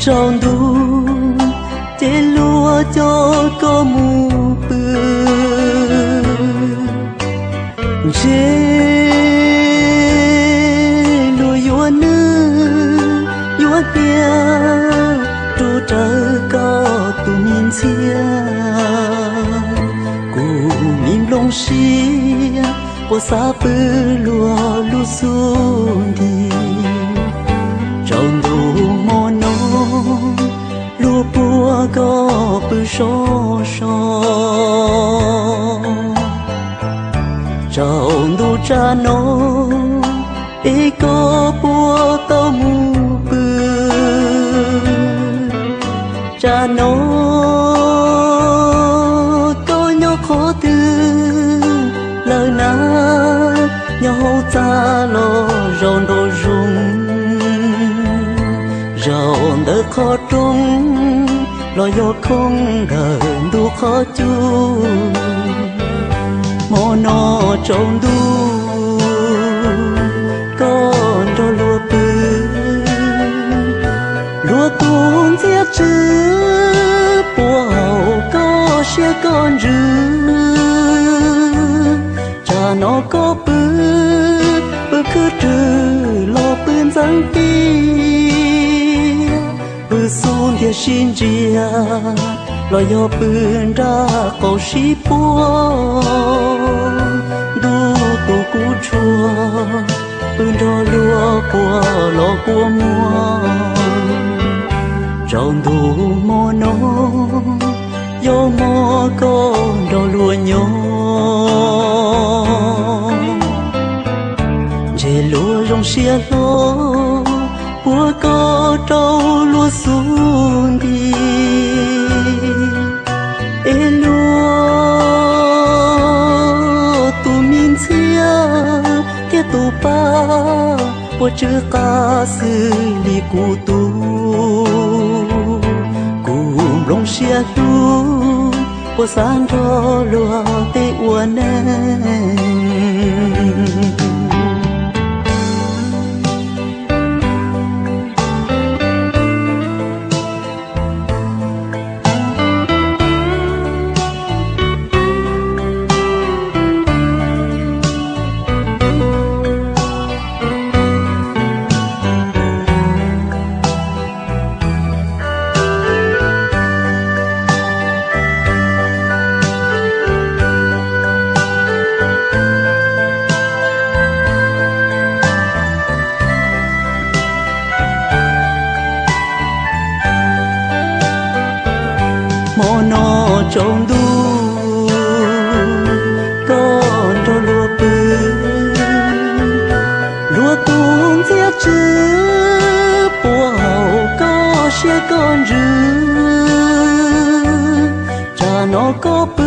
Tsaus ntuj ces luag coj koj mus pw, ntshe luag yuav nws yuav tiag rub rawv koj tus me ntxhiab. Kuv me nplooj siab puas xav pw luag lub xub nti. Tsaus ntuj hmo no luag puag koj pw so so. Tsaus ntuj tsam no es koj puas tau mus pw? Tsam no koj nyob qhov twg lawm na? Nyob hauv txaj los zaum nraum zoov, zaum ntawm qhov rooj los yog khoob ntawm ntuj qhov cub. Hmo no tsaus ntuj koj nrog luag pw, luag tus ntxhiab tsw puas haum koj siab koj ntsws. Tsam no koj pw, pw khwb rwg los pw ntxeev tiag, pw xub ntiag sib ntsia los yog pw nraub qaum sib puag. Ntuj tus kub tshua pw nrog luag quaj los quaj muag. Tsaus ntuj hmo no yog hmo koj nrog luag nyob, ntshe luag zoo siab hlo puag koj rau luag xub nti. Es luag tus me ntxhiab thiab tus pab puas tsw qab xws li kuv tus? Kuv nplooj siab hlub puas xav nrog luag tej ua neej? Hmo no tsaus ntuj koj nrog luag pw, luag tus ntxhiab tsw puas haum koj siab koj ntsws. Tsam no koj pw,